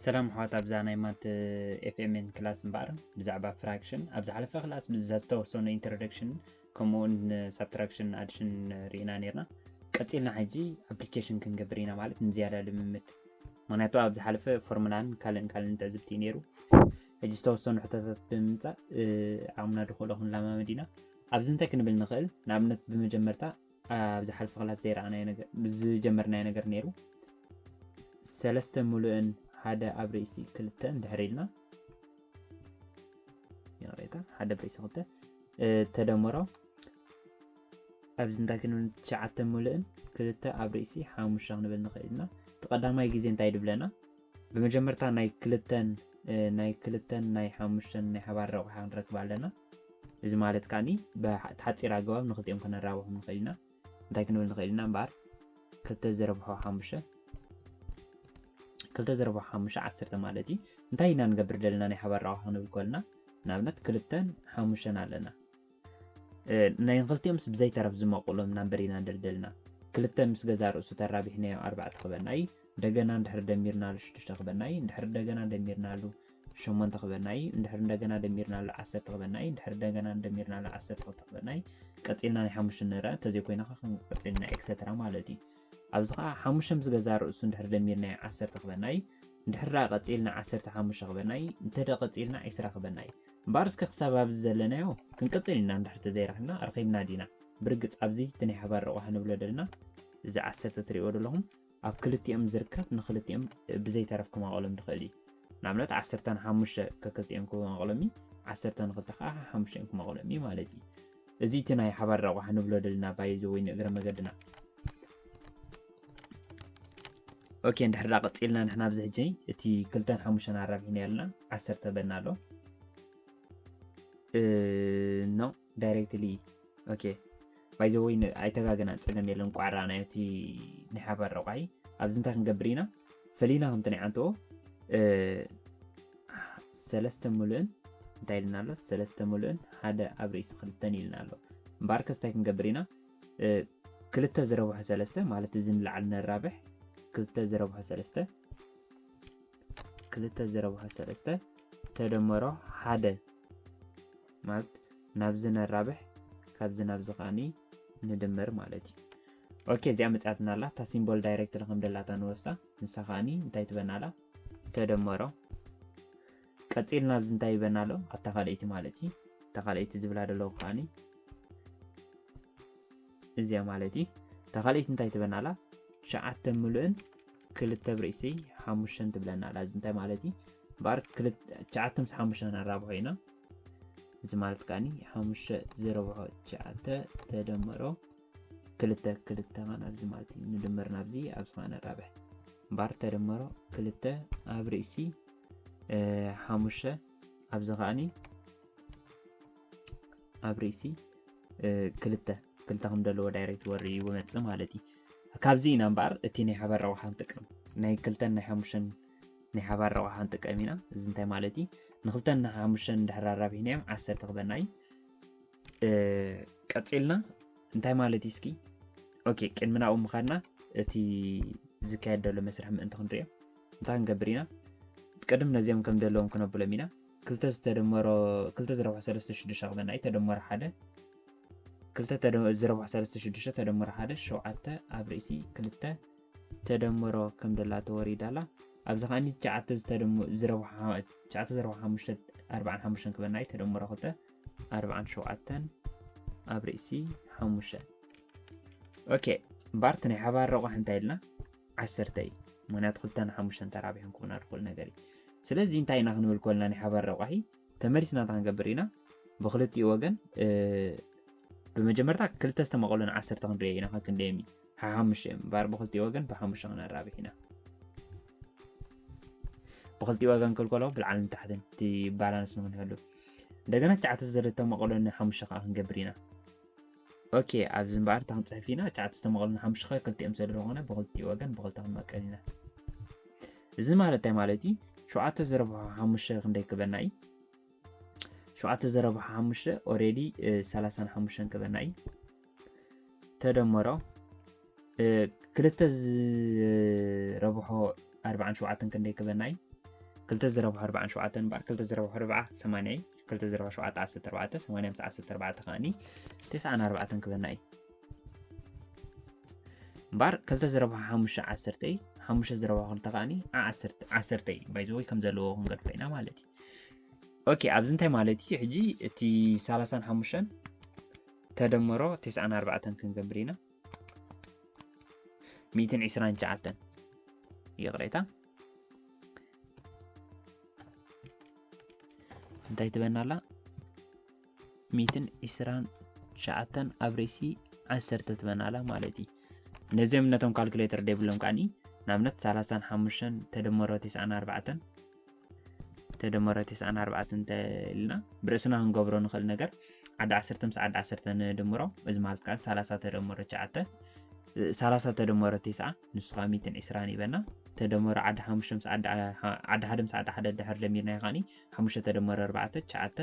ሰላም ኣሕዋት፣ ኣብዛ ናይ ማት ኤፍኤምኤን ክላስ እምበኣር ብዛዕባ ፍራክሽን ኣብ ዝሓለፈ ክላስ ብዛ ዝተወሰኑ ኢንትሮደክሽን ከምኡ እውን ሳብትራክሽን ኣድሽን ርኢና ነርና። ቀፂልና ሕጂ ኣፕሊኬሽን ክንገብር ኢና፣ ማለት ንዝያዳ ልምምድ። ምክንያቱ ኣብ ዝሓለፈ ፎርሙላን ካልእን ካልእን ትዕዝብቲ እዩ ነይሩ። ሕጂ ዝተወሰኑ ሕቶታት ብምምፃእ ዓቕምና ድክእሎ ክንለማመድ ኢና። ኣብዚ እንታይ ክንብል ንኽእል? ንኣብነት ብመጀመርታ ኣብ ዝሓለፈ ክላስ ዘይረኣናዮ ነገር ዝጀመርናዮ ነገር ነይሩ። ሰለስተ ሙሉእን ሓደ ኣብ ርእሲ ክልተ እንድሕር ኢልና፣ ይቕሬታ፣ ሓደ ኣብ ርእሲ ክልተ ተደመሮ ኣብዚ እንታይ ክንብል? ትሽዓተ ሙሉእን ክልተ ኣብ ርእሲ ሓሙሽተ ክንብል ንኽእል ኢና። እቲ ቀዳማይ ግዜ እንታይ ድብለና? ብመጀመርታ ናይ ክልተን ናይ ክልተን ናይ ሓሙሽተን ናይ ሓባር ረቑሓ ክንረክብ ኣለና። እዚ ማለት ከዓኒ ብሓፂር ኣገባብ ንክልቲኦም ከነራብሖም ንኽእል ኢና። እንታይ ክንብል ንኽእል ኢና እምበኣር? ክልተ ዘረብሖ ሓሙሽተ ክልተ ዘረብሖ ሓሙሽተ ዓሰርተ ማለት እዩ። እንታይ ኢና ንገብር ደለና? ናይ ሓባር ረቑሓ ክንብል ከለና ንኣብነት ክልተን ሓሙሽተን ኣለና። ናይ ንክልቲኦምስ ብዘይተረፍ ዝመቕሎም ናምበር ኢና ንደልደልና። ክልተ ምስ ገዛ ርእሱ ተራቢሕናዮ ኣርባዕተ ክበና እዩ። እንደገና እንድሕር ደሚርናሉ ሽዱሽተ ክበና እዩ። እንድሕር እንደገና ደሚርናሉ ሸሞንተ ክበና እዩ። እንድሕር እንደገና ደሚርናሉ ዓሰርተ ክበና እዩ። እንድሕር እንደገና ደሚርናሉ ዓሰርተ ክልተ ክበና እዩ። ቀፂልና ናይ ሓሙሽተ ንርኣ፣ እንተዘይኮይና ከ ክንቀፅልና ኤክሰትራ ማለት እዩ። ኣብዚ ከዓ ሓሙሽተ ምስ ገዛ ርእሱ እንድሕር ደሚርናዮ ዓሰርተ ክበና እዩ። እንድሕር ደኣ ቀፂልና ዓሰርተ ሓሙሽተ ክበና እዩ። እንተ ደኣ ቀፂልና ዒስራ ክበና እዩ። እምበኣር እስከ ክሳብ ኣብዚ ዘለናዮ ክንቅፅል ኢና። እንድሕር ተዘይረኺብና ኣርኺብና ዲና? ብርግፅ ኣብዚ እቲ ናይ ሓባር ረቑሓ ንብሎ ደልና እዚ ዓሰርተ ትሪእዎ ደለኹም ኣብ ክልቲኦም ዝርከብ ንክልቲኦም ብዘይተረፍ ክማቐሎም ንኽእል እዩ። ንኣብነት ዓሰርተ ንሓሙሽተ ከክልቲኦም ክማቐሎም እዩ፣ ዓሰርተ ንክልተ ከዓ ሓሙሽተ ክማቐሎም እዩ ማለት እዩ። እዚ እቲ ናይ ሓባር ረቑሓ ንብሎ ደልና ባይ ዘ ወይ ንእግረ መገድና። ኦኬ፣ እንድሕር ደኣ ቀፂልና ንሕና ኣብዚ ሕጂ እቲ ክልተን ሓሙሽተን ኣራቢሕና ኣለና፣ ዓሰርተ በልና ኣሎ። ኖ ዳይሬክትሊ። ኦኬ፣ ባይ ዘ ወይ ኣይተጋገና፣ ፀገም የለን። ቋራ ናይ እቲ ናይ ሓባር ረቋሒ ኣብዚ እንታይ ክንገብር ኢና? ፈሊና ከምቲ ናይ ዓንተዎ ሰለስተ ሙሉእን እንታይ ኢልና ኣሎ? ሰለስተ ሙሉእን ሓደ ኣብ ርእሲ ክልተን ኢልና ኣሎ። እምበኣር ከስታይ ክንገብር ኢና? ክልተ ዝረብሖ ሰለስተ ማለት እዚ ንላዕሊ ነራብሕ ክልተ ዝረብሖ ሰለስተ ክልተ ዝረብሖ ሰለስተ ተደመሮ ሓደ ማለት ናብዚ ነራብሕ ካብዚ ናብዚ ከዓኒ ንድምር ማለት እዩ። ኦኬ፣ እዚኣ መፅኣትና ኣላ። እታ ሲምቦል ዳይሬክት ከም ደላታ ንወስዳ። ንሳ ከዓኒ እንታይ ትበና ኣላ? ተደመሮ። ቀፂልና ኣብዚ እንታይ ይበና ኣሎ? ኣብታ ካልኣይቲ ማለት እዩ። እታ ካልኣይቲ ዝብላ ደለዉ ከዓኒ እዚኣ ማለት እዩ። እታ ካልኣይቲ እንታይ ትበና ኣላ? ትሽዓተ ሙሉእን ክልተ ብርእሲ ሓሙሽተን ትብለና ኣላ። እዚ እንታይ ማለት እዩ? እምበኣር ትሽዓተ ምስ ሓሙሽተ ነራብሖ ኢና። እዚ ማለት ከዓኒ ሓሙሽተ ዝረብሖ ትሽዓተ ተደመሮ ክልተ ክልተ ከን ኣብዚ ማለት እዩ። ንድምር ናብዚ ኣብዚ ከዓኒ ራብሕ እምበኣር ተደመሮ ክልተ ኣብ ርእሲ ሓሙሽተ ኣብዚ ከዓኒ ኣብ ርእሲ ክልተ ክልተ ከም ዘለዎ ዳይሬክት ወሪ ይመፅእ ማለት እዩ። ካብዚ ኢና እምበኣር እቲ ናይ ሓባር ረቑሓ ንጥቀም። ናይ ክልተን ናይ ሓሙሽተን ናይ ሓባር ረቑሓ ንጥቀም ኢና። እዚ እንታይ ማለት እዩ? ንክልተን ንሓሙሽተን እንድሕር ኣራቢሕናዮም ዓሰርተ ክበና እዩ። ቀፂልና እንታይ ማለት እዩ እስኪ? ኦኬ፣ ቅድሚ ናብኡ ምኻድና እቲ ዝካየድ ዘሎ መስርሕ ምእንቲ ክንሪኦ እንታይ ክንገብር ኢና? ቅድም ነዚኦም ከም ዘለዎም ክነብሎም ኢና። ክልተ ዝተደመሮ ክልተ ዝረብሖ ሰለስተ ሽዱሽተ ክበና እዩ። ተደመሮ ሓደ ክልተ ዝረብሖ ሰለስተ ሽዱሽተ ተደመሮ ሓደ ሸውዓተ ኣብ ርእሲ ክልተ ተደመሮ ከም ደላ ተወሪዳ ኣላ። ኣብዚ ከዓኒ ትሽዓተ ዝተደሞ ዝረብሖ ትሽዓተ ዝረብሖ ሓሙሽተ ኣርባዓን ሓሙሽተን ክበና እዩ። ተደመሮ ክልተ ኣርባዓን ሸውዓተን ኣብ ርእሲ ሓሙሽተ። ኦኬ፣ እምበኣር እቲ ናይ ሓባር ረቑሒ እንታይ ኢልና? ዓሰርተ እዩ። ምክንያቱ ክልተን ሓሙሽተን ተራቢሖም ክኾና ዝኽእል ነገር እዩ። ስለዚ እንታይ ኢና ክንብል ኮልና ናይ ሓባር ረቋሒ ተመሊስና እንታይ ክንገብር ኢና? ብክልቲኡ ወገን ብመጀመርታ ክልተ ዝተመቐሉ ንዓሰርተ ክንሪኦ ኢና። ከክንደዮም እዩ ሓሓሙሽተ እዮም እምበኣር ብክልቲኡ ወገን ብሓሙሽተ ክነራብሕ ኢና። ብክልቲኡ ወገን ክልከሎ ብልዓልን ታሕትን እቲ ባላንስ ንክንህሉ እንደገና ትሽዓተ ዝተመቐሉ ንሓሙሽተ ከዓ ክንገብር ኢና። ኦኬ፣ ኣብዚ እምበኣር እታ ክንፅሕፍ ኢና። ትሽዓተ ዝተመቐሉ ንሓሙሽተ ክልቲኦም ስለ ዝኾነ ብክልቲኡ ወገን ብክልተ ክንመቀል ኢና። እዚ ማለት እንታይ ማለት እዩ? ሸውዓተ ዘረብሖ ሓሙሽተ ክንደይ ክበና እዩ? ሸውዓተ ዘረብሖ ሓሙሽተ ኦሬዲ ሰላሳን ሓሙሽተን ክበና እዩ። ተደመሮ ክልተ ዝረብሖ ኣርባዓን ሸውዓተን ክንደይ ክበና እዩ? ክልተ ዘረባ ኣርባዓን ሸውዓተን እምበኣር ክልተ ዘረባ ኣርባዓ ሰማንያ እዩ። ክልተ ዘረባ ሸውዓተ ዓሰርተ ኣርባዕተ፣ ሰማንያ ምስ ዓሰርተ ኣርባዕተ ከኣኒ ተስዓን ኣርባዕተን ክበና እዩ። እምበኣር ክልተ ዘረባ ሓሙሽተ ዓሰርተ እዩ። ሓሙሽተ ዘረባ ክልተ ከኣኒ ዓሰርተ ዓሰርተ እዩ። ባይዘወይ ከም ዘለዎ ክንገድፎ ኢና ማለት እዩ። ኦኬ፣ ኣብዚ እንታይ ማለት እዩ? ሕጂ እቲ ሰላሳን ሓሙሽተን ተደመሮ ተስዓን ኣርባዕተን ክንገብር ኢና። ሚእትን ዕስራን ትሽዓተን፣ ይቕሬታ፣ እንታይ ትበናላ? ሚእትን ዕስራን ትሽዓተን ኣብ ርእሲ ዓሰርተ ትበናላ ማለት እዩ። ነዚኦም ነቶም ካልኩሌተር ደብሎም ከዓኒ ንኣብነት ሰላሳን ሓሙሽተን ተደመሮ ተስዓን ኣርባዕተን ተደመሮ ተስዓን ኣርባዕተን እንተ ኢልና ብርእስና ክንገብሮ ንኽእል ነገር ዓዲ ዓሰርተ ምስ ዓዲ ዓሰርተ ንድምሮ፣ እዚ ማለት ከዓ ሰላሳ ተደመሮ ትሽዓተ፣ ሰላሳ ተደመሮ ተስዓ ንሱ ከዓ ሚእትን ዕስራን ይበና። ተደመሮ ዓዲ ሓሙሽተ ምስ ዓዲ ዓ- ዓዲ ሓደ ምስ ዓዲ ሓደ ድሕር ደሚርናዮ ከዓኒ ሓሙሽተ ተደመሮ ኣርባዕተ ትሽዓተ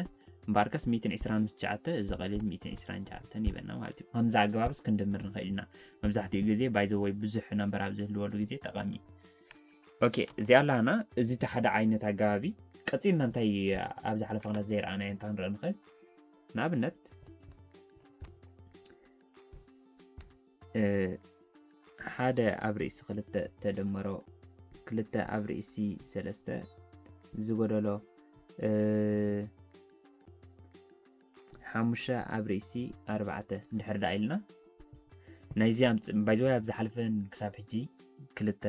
እምበኣርከስ ሚእትን ዕስራን ምስ ትሽዓተ እዚ ቀሊል ሚእትን ዕስራን ትሽዓተን ይበና ማለት እዩ። ከምዚ ኣገባብስ ክንድምር ንኽእል ኢና። መብዛሕትኡ ግዜ ባይዘወይ ብዙሕ ናምበር ኣብ ዝህልወሉ ግዜ ጠቓሚ እዩ። ኦኬ፣ እዚኣ ኣላና እዚ እቲ ሓደ ዓይነት ኣገባብ እዩ። ቀፂልና እንታይ ኣብ ዝሓለፈ ክላስ ዘይረኣናዮ እንታይ ክንርኢ ንኽእል? ንኣብነት ሓደ ኣብ ርእሲ ክልተ ተደመሮ ክልተ ኣብ ርእሲ ሰለስተ ዝጎደሎ ሓሙሽተ ኣብ ርእሲ ኣርባዕተ እንድሕር ደኣ ኢልና ናይዚ ባይዘወይ ኣብ ዝሓለፈን ክሳብ ሕጂ ክልተ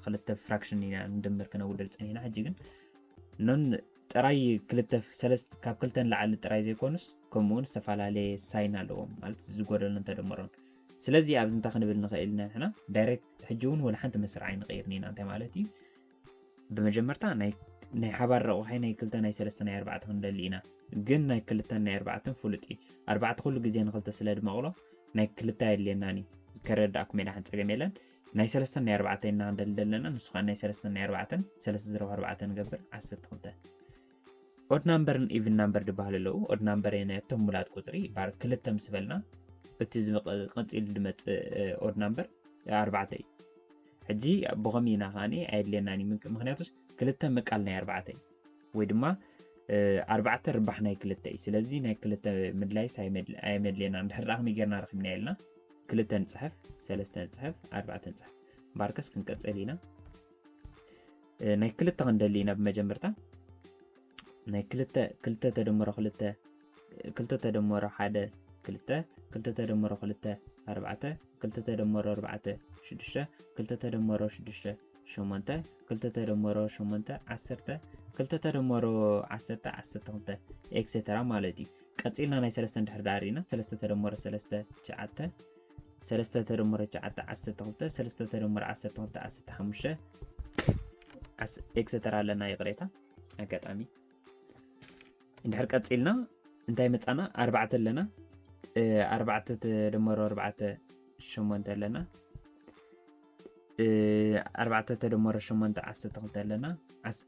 ክልተ ፍራክሽን ኢና ንድምር ክነውድር ፀኒሕና። ሕጂ ግን ኖን ጥራይ ክልተ ሰለስተ ካብ ክልተ ንላዕሊ ጥራይ ዘይኮኑስ ከምኡ እውን ዝተፈላለየ ሳይን ኣለዎም ማለት ዝጎደሎን ተደመሮን። ስለዚ ኣብዚ እንታይ ክንብል ንኽእል ኢና ንሕና ዳይሬክት ሕጂ እውን ወላ ሓንቲ መስርዕ ኣይንቐይርን ኢና። እንታይ ማለት እዩ? ብመጀመርታ ናይ ናይ ሓባር ረቑሒ ናይ ክልተ ናይ ሰለስተ ናይ ኣርባዕተ ክንደሊ ኢና። ግን ናይ ክልተን ናይ ኣርባዕተን ፍሉጥ እዩ። ኣርባዕተ ኩሉ ግዜ ንክልተ ስለ ድመቕሎ ናይ ክልተ ኣየድልየናን እዩ። ከረዳእኩም ኢለ ሓን ፀገም የለን። ናይ ሰለስተን ናይ ኣርባዕተ ኢና ክንደሊ ዘለና። ንሱ ከዓ ናይ ሰለስተን ናይ ኣርባዕተን ሰለስተ ዘረባ ኣርባዕተ ንገብር ዓሰርተ ክልተ። ኦድ ናምበርን ኢቭን ናምበር ዝበሃሉ ኣለዉ። ኦድ ናምበር የናየቶም ሙላት ቁፅሪ ባር ክልተ ምስ በልና እቲ ዝመቐ- ቀፂሉ ዝመፅእ ኦድ ናምበር ኣርባዕተ እዩ። ሕጂ ብኸምኡ ኢና ከዓኒ ኣየድልየናን እዩ። ምክ- ምክንያቱስ ክልተ ምቃል ናይ ኣርባዕተ እዩ ወይ ድማ ኣርባዕተ ርባሕ ናይ ክልተ እዩ። ስለዚ ናይ ክልተ ምድላይስ ኣየመድል- ኣየመድልየና። እንድሕር ደኣ ከመይ ጌርና ረኺብና የልና ክልተ ንፅሕፍ፣ ሰለስተ ንፅሕፍ፣ ኣርባዕተ ንፅሕፍ። ባርከስ ክንቀፅል ኢና። ናይ ክልተ ክንደሊ ኢና ብመጀመርታ ናይ ክልተ ክልተ ተደምሮ ክልተ ክልተ ተደምሮ ሓደ ክልተ ክልተ ተደምሮ ክልተ ኣርባዕተ ክልተ ተደምሮ ኣርባዕተ ሽዱሽተ ክልተ ተደምሮ ሽዱሽተ ሸሞንተ ክልተ ተደምሮ ሸሞንተ ዓሰርተ ክልተ ተደምሮ ዓሰርተ ዓሰርተ ክልተ ኤክሴተራ ማለት እዩ። ቀፂልና ናይ ሰለስተ እንድሕር ደኣ ርኢና ሰለስተ ተደምሮ ሰለስተ ትሽዓተ ሰለስተ ተደምሮ ትሽዓተ ዓሰርተ ክልተ ሰለስተ ተደምሮ ዓሰርተ ክልተ ዓሰርተ ሓሙሽተ ኤክሰተራ ኣለና። ይቕሬታ ኣጋጣሚ እንድሕር ቀፂልና እንታይ መፃና? ኣርባዕተ ኣለና። ኣርባዕተ ተደመሮ ኣርባዕተ ሸሞንተ ኣለና። ኣርባዕተ ተደመሮ ሸሞንተ ዓሰርተ ክልተ ኣለና።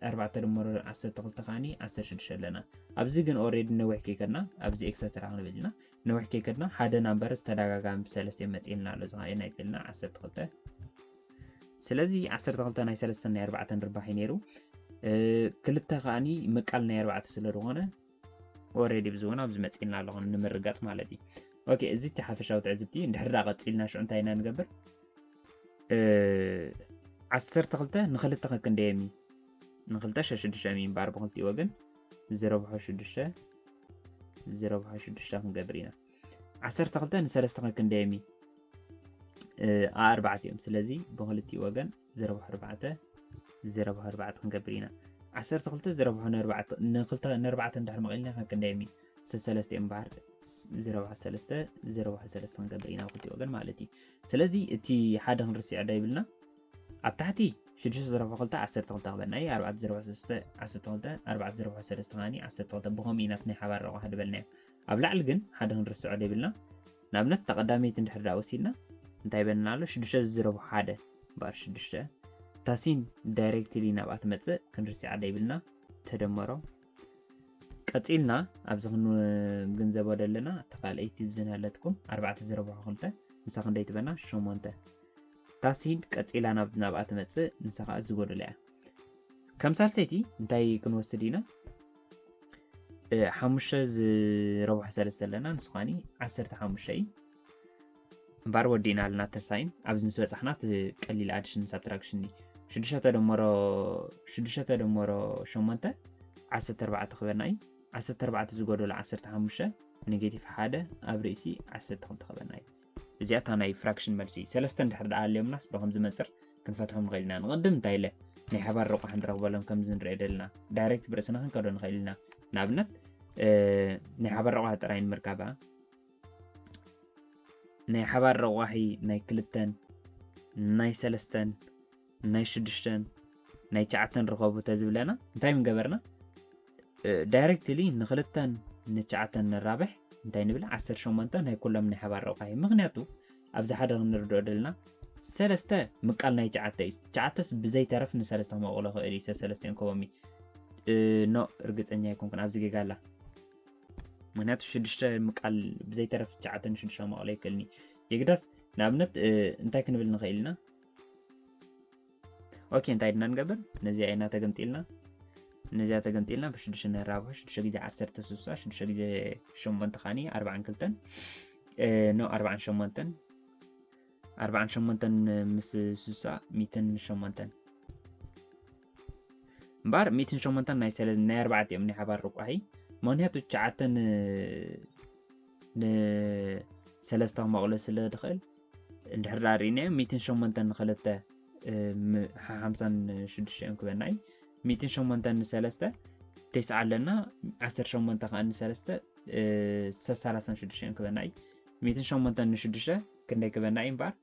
ኣርባዕተ ደመሮ ዓሰርተ ክልተ ከዓኒ ዓሰርተ ሽዱሽተ ኣለና። ኣብዚ ግን ኦሬዲ ነዊሕ ከይከድና ኣብዚ ኤክሰተራ ክንብል ኢና። ነዊሕ ከይከድና ሓደ ናምበር ዝተደጋጋሚ ብሰለስተ መፂእልና ኣሎ። እዚ ከዓኒ ናይ ክልና ዓሰርተ ክልተ። ስለዚ ዓሰርተ ክልተ ናይ ሰለስተን ናይ ኣርባዕተን ርባሕ እዩ ነይሩ። ክልተ ከዓኒ ምቃል ናይ ኣርባዕተ ስለ ዝኾነ ኦሬዲ ብዝውን ኣብዚ መፂእልና ኣለኹ ንምርጋፅ ማለት እዩ። ኦኬ፣ እዚ እቲ ሓፈሻዊ ትዕዝብቲ። እንድሕር ደኣ ቀፂልና ሽዑ እንታይ ኢና ንገብር? ዓሰርተ ክልተ ንክልተ ከክንደየሚ ንክልተ ሸሽዱሽተ ሚንባር ብክልቲኡ ወገን ዝረብሖ ሽዱሽተ ዝረብሖ ሽዱሽተ ክንገብር ኢና። ዓሰርተ ክልተ ንሰለስተ ከክንደየሚ ኣርባዕተ እዮም። ስለዚ ብክልቲኡ ወገን ዝረብሖ ኣርባዕተ ዝረብሖ ኣርባዕተ ክንገብር ኢና። ዓሰርተ ክልተ ዝረብሖ ንክልተ ንኣርባዕተ እንድሕር መቒልና ከክንደየሚ ሰለስተ እምበኣር ዝረብሖ ሰለስተ ዝረብሖ ሰለስተ ክንገብር ኢና ብክልቲኡ ወገን ማለት እዩ። ስለዚ እቲ ሓደ ክንርስዖ ዶ ይብልና ኣብ ታሕቲ ሽዱሽተ ዘረብሖ ክልተ ዓሰርተ ክልተ ክበና እዩ። ኣርባዕተ ዘረብሖ ሰለስተ ዓሰርተ ክልተ ኣርባዕተ ዘረብሖ ሰለስተ ከዓኒ ዓሰርተ ክልተ ብኸምኡ ኢና እቲ ናይ ሓባር ረቑሓ ዝበልናዮ። ኣብ ላዕሊ ግን ሓደ ክንርስዖ ዶ ይብልና ንኣብነት እታ ቀዳመይቲ እንድሕር ደኣ ወሲድና እንታይ ይበልና ኣሎ? ሽዱሽተ ዝረብሖ ሓደ እምበኣር ሽዱሽተ እታ ሲን ዳይሬክትሊ ናብኣ ትመፅእ ክንርስዓ ዶ ይብልና ተደመሮ ቀፂልና ኣብዚ ክንግንዘቦ ዘለና እታ ካልኣይቲ ብዝን ሃለትኩም ኣርባዕተ ዝረብሖ ክልተ ንሳ ክንደይ ትበና? ሸሞንተ። እታ ሲን ቀፂላ ናብ ናብኣ ትመፅእ ንሳ ከዓ ዝጎደሎ እያ። ከም ሳልሰይቲ እንታይ ክንወስድ ኢና? ሓሙሽተ ዝረብሖ ሰለስተ ኣለና፣ ንሱ ኸዓኒ ዓሰርተ ሓሙሽተ እዩ። እምበኣር ወዲእና ኣለና ተሳይን። ኣብዚ ምስ በጻሕና እቲ ቀሊል ኣድሽን ሳብትራክሽን እዩ። ሽዱሽተ ተደመሮ ሽዱሽተ ተደመሮ ሸሞንተ ዓሰርተ ኣርባዕተ ክበና እዩ። ዓሰርተ ኣርባዕተ ዝጎደሎ ዓሰርተ ሓሙሽተ ኔጌቲቭ ሓደ ኣብ ርእሲ ዓሰርተ ክልተ ክበና እዩ። እዚኣ እታ ናይ ፍራክሽን መልሲ። ሰለስተ እንድሕር ደኣ ኣልዮምናስ ብኸምዚ መንጽር ክንፈትሖም ንኽእል ኢና። ንቕድም እንታይ ኢለ ናይ ሓባር ረቋሒ ንረኽበሎም ከምዚ ንሪኦ ደለና ዳይሬክት ብርእስና ክንከዶ ንኽእል ኢና። ንኣብነት ናይ ሓባር ረቋሒ ጥራይ ንምርካባ ናይ ሓባር ረቋሒ ናይ ክልተን ናይ ሰለስተን ናይ ሽዱሽተን ናይ ትሽዓተን ርኸቡ ተዝብለና እንታይ ምገበርና? ዳይሬክትሊ ንክልተን ንትሽዓተን ንራብሕ እንታይ ንብል? ዓሰርተ ሸሞንተ ናይ ኩሎም ናይ ሓባር ረቋሒ። ምክንያቱ ኣብዚ ሓደ ክንርድኦ ደለና ሰለስተ ምቃል ናይ ትሽዓተ እዩ። ትሽዓተስ ብዘይተረፍ ንሰለስተ ክመቕሎ ክእል እዩ። ሰለስቲኦም ከቦሚ ኖ እርግፀኛ ኣይኮንኩን። ኣብዚ ጌጋ ኣላ። ምክንያቱ ሽዱሽተ ምቃል ብዘይተረፍ ትሽዓተ ንሽዱሽተ መቕሎ ይክእልኒ። የግዳስ ንኣብነት እንታይ ክንብል ንኽእል ኢና? ኦኬ እንታይ ድና ንገብር? ነዚኣ ኢና ተገምጢልና ነዚኣ ተገምጢልና ብሽዱሽተ ነራብሑ ሽዱሽተ ግዜ ዓሰርተ ስሳ ሽዱሽተ ግዜ ሸሞንተ ኻኒ ኣርባዓን ክልተን ኖ ኣርባዓን ሸሞንተን ኣርባዓን ሸሞንተን ምስ ስሳ ሚትን ሸሞንተን እምበኣር ሚትን ሸሞንተን ናይ ሰለ ናይ ኣርባዕተ እዮም ናይ ሓባር ርቋሒ። ምክንያቱ ትሽዓተ ንሰለስተ ክመቕሎ ስለ ድኽእል እንድሕር ዳ ርኢናዮ ሚትን ሸሞንተን ንክልተ ሓምሳን ሽዱሽተ እዮም ክበና እዩ። ሚትን ሸሞንተን ንሰለስተ ተስዓ ኣለና። ዓሰርተ ሸሞንተ ከዓ ንሰለስተ ሰላሳን ሽዱሽተ እዮም ክበና እዩ። ሚትን ሸሞንተን ንሽዱሽተ ክንደይ ክበና እዩ እምበኣር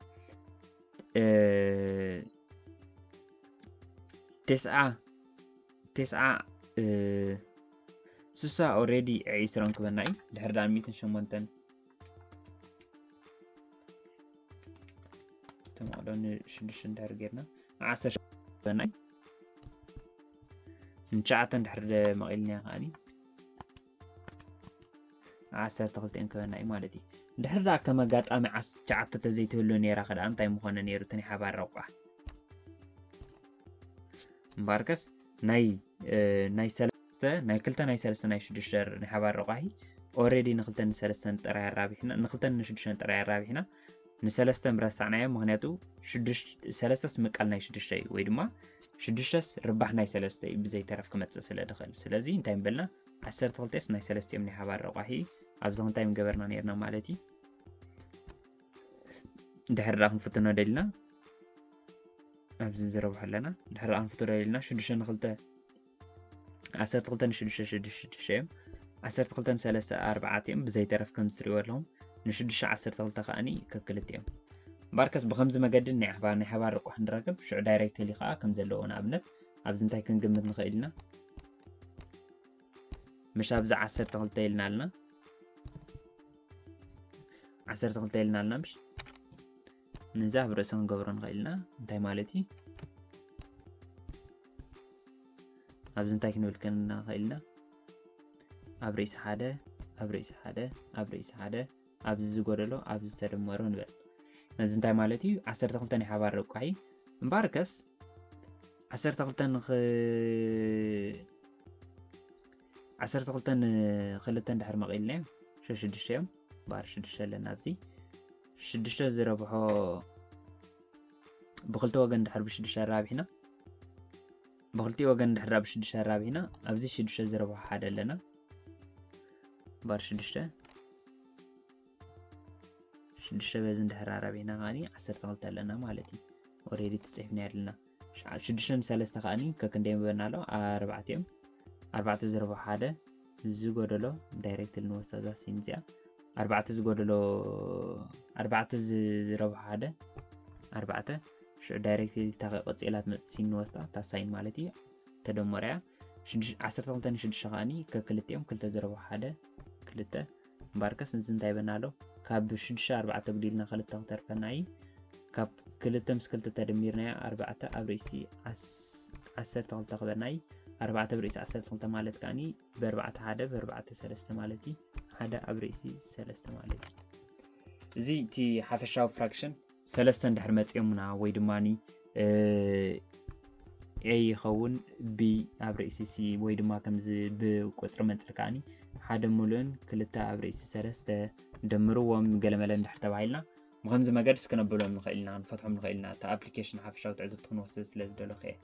ተስዓ ተስዓ ስሳ ኦሬዲ ዒስራን ክበና እዩ። ድሕር ዳ ሚትን ሸሞንተን ዝተመቕዶ ንሽዱሽተ እንድሕር ጌርና ዓሰርተ ክበና እዩ። ንትሽዓተ እንድሕር መቒልናዮ ከዓኒ ዓሰርተ ክልተን ክበና እዩ ማለት እዩ። እንድሕር ደኣ ከም ኣጋጣሚ ዓሰርተ ትሽዓተ ተዘይትህሉ ነይራ ከደኣ እንታይ ምኾነ ነይሩ እቲ ናይ ሓባር ረቋ? እምበኣርከስ ናይ ናይ ሰለስተ ናይ ክልተ ናይ ሰለስተ ናይ ሽዱሽተ ናይ ሓባር ረቋሒ ኦሬዲ ንክልተ ንሰለስተን ጥራይ ኣራቢሕና ንክልተ ንሽዱሽተን ጥራይ ኣራቢሕና ንሰለስተ ምረሳዕናዮ። ምክንያቱ ሰለስተስ ምቃል ናይ ሽዱሽተ እዩ ወይ ድማ ሽዱሽተስ ርባሕ ናይ ሰለስተ እዩ ብዘይተረፍ ክመፅእ ስለ ድኽእል። ስለዚ እንታይ ምበልና ዓሰርተ ክልተስ ናይ ሰለስቲኦም ናይ ሓባር ረቋሒ ኣብዚ ክንታይ ምገበርና ነርና ማለት እዩ። ድሕር ዳ ክንፍትኖ ደልና ኣብዚ ዝረብሖ ኣለና ድሕር ዳ ክንፍትኖ ደልና ሽዱሽተ ንክልተ ዓሰርተ ክልተ ንሽዱሽተ ሽዱሽተ እዮም። ዓሰርተ ክልተ ንሰለስተ ኣርባዕተ እዮም ብዘይተረፍ ከም ዝትሪእዎ ኣለኹም። ንሽዱሽተ ዓሰርተ ክልተ ከዓኒ ከክልተ እዮም። እምበኣርከስ ብከምዚ መገዲ ናይ ሓባር ናይ ሓባር ርቋሕ ንረክብ ሽዑ ዳይሬክትሊ ከዓ ከም ዘለዎ ንኣብነት ኣብዚ እንታይ ክንግምት ንኽእል ኢና? ምሽ ኣብዚ ዓሰርተ ክልተ ኢልና ኣለና ዓሰርተ ክልተ ኢልና ኣለና ምሽ ነዚ ኣብ ርእሲ ክንገብሮ ንኽእል ኢና እንታይ ማለት እዩ? ኣብዚ እንታይ ክንብል ከንና ንኽእል ኢና? ኣብ ርእሲ ሓደ ኣብ ርእሲ ሓደ ኣብ ርእሲ ሓደ ኣብዚ ዝጎደሎ ኣብዚ ዝተደመሮ ንበል። ነዚ እንታይ ማለት እዩ? ዓሰርተ ክልተ ናይ ሓባር ረቋሒ እምበኣርከስ ዓሰርተ ክልተ ንኽ ዓሰርተ ክልተ ንክልተ እንድሕር መቒልናዮ ሽዱሽተ እዮም። እምበኣር ሽዱሽተ ኣለና ኣብዚ ሽዱሽተ ዝረብሖ ብክልተ ወገን ድሕር ብሽዱሽተ ኣራቢሕና ብክልቲኡ ወገን ድሕር ብሽዱሽተ ኣራቢሕና ኣብዚ ሽዱሽተ ዝረብሖ ሓደ ኣለና እምበኣር ሽዱሽተ ሽዱሽተ በዚ እንድሕር ኣራቢሕና ከዓኒ ዓሰርተ ክልተ ኣለና ማለት እዩ። ኦሬዲ ተፅሒፍና ኣለና ሽዱሽተ ንሰለስተ ከዓኒ ከክንደይ ምበና ኣሎ ኣርባዕተ እዮም። ኣርባዕተ ዝረብሖ ሓደ ዝጎደሎ ዳይሬክትሊ ንወስዳ እዛ ሲን እዚኣ ኣርባዕተ ዝጎደሎ ኣርባዕተ ዝረብሖ ሓደ ኣርባዕተ ሽዑ ዳይሬክትሊ እታ ቀፂላ ትመፅእ ሲን ንወስዳ እታ ሳይን ማለት እዩ። ተደመረያ ዓሰርተ ክልተ ንሽዱሽተ ከዓኒ ከክልቲኦም ክልተ ዝረብሖ ሓደ ክልተ እምበኣርከስ እዚ እንታይ በና ኣሎ ካብ ሽዱሽተ ኣርባዕተ ኣጉዲልና ክልተ ክተርፈና እዩ። ካብ ክልተ ምስ ክልተ ተደሚርናዮ ኣርባዕተ ኣብ ርእሲ ዓሰርተ ክልተ ክበና እዩ። ኣርባዕተ ብርእሲ ዓሰርተ ክልተ ማለት ከዓኒ ብኣርባዕተ ሓደ ብኣርባዕተ ሰለስተ ማለት እዩ። ሓደ ኣብ ርእሲ ሰለስተ ማለት እዩ። እዚ እቲ ሓፈሻዊ ፍራክሽን ሰለስተ እንድሕር መፂኦምና ወይ ድማ A ይኸውን፣ B ኣብ ርእሲ C ወይ ድማ ከምዚ ብቁፅሪ መንፅር ከዓኒ ሓደ ሙሉእን ክልተ ኣብ ርእሲ ሰለስተ ደምርዎም ገለመለ እንድሕር ተባሂልና ብከምዚ መገድስ ክነብሎም ንኽእል ኢና፣ ክንፈትሖም ንኽእል ኢና። እቲ ኣፕሊኬሽን ሓፈሻዊ ትዕዝብቲ ክንወስድ ስለ ዝደለኹ እየ።